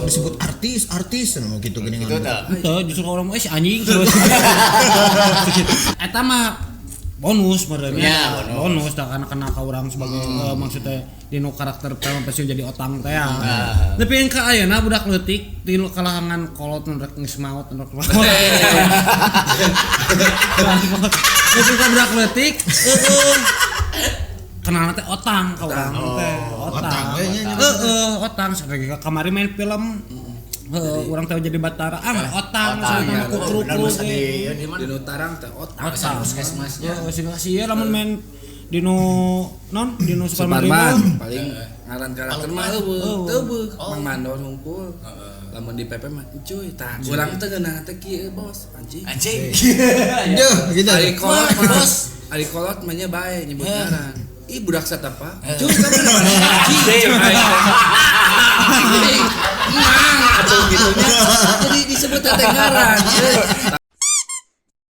Disebut artis, artis nu gitu geuningan. Gitu tah. Henteu, justru orang mah, "Eh, si anjing," terus. Eta mah bonus merenya. Ya, bonus. Bonus dah karena kena ka urang sebagai maksudnya dinu karakter pertama pensiun jadi otang teh ya. Tapi yang ka ayeuna budak leutik ti nu kalangan kolot nu rek geus maot nu rek maot. Tapi ka budak leutik heueuh kenal teh otang ka urang teh otang. Otang we nya, nya. Heeh, otang sampai ka kamari main film. Heeh, urang teh jadi Batara. Ah, otang Otang, sama ya. kukruk. Bener, masa di ya, di mana? Di nu tarang teh otak. Otang. Puskesmasnya. Heeh, sih sih lamun main dino non dino Superman Superman Reborn. paling ngaran karakter mah eueuh, teu eueuh. Mang Mandor hungkul. Lamun di PP mah cuy, tah urang teh ngeunah teh kieu bos, anjing. Anjing. Jeuh, gitu. Ari kolot mah, Bos. ari kolot mah nya bae nyebut ngaran. Ih, budak satapa? Cuy, kamu anjing. Anjing. Mang atuh gitu nya. Jadi disebut teh ngaran.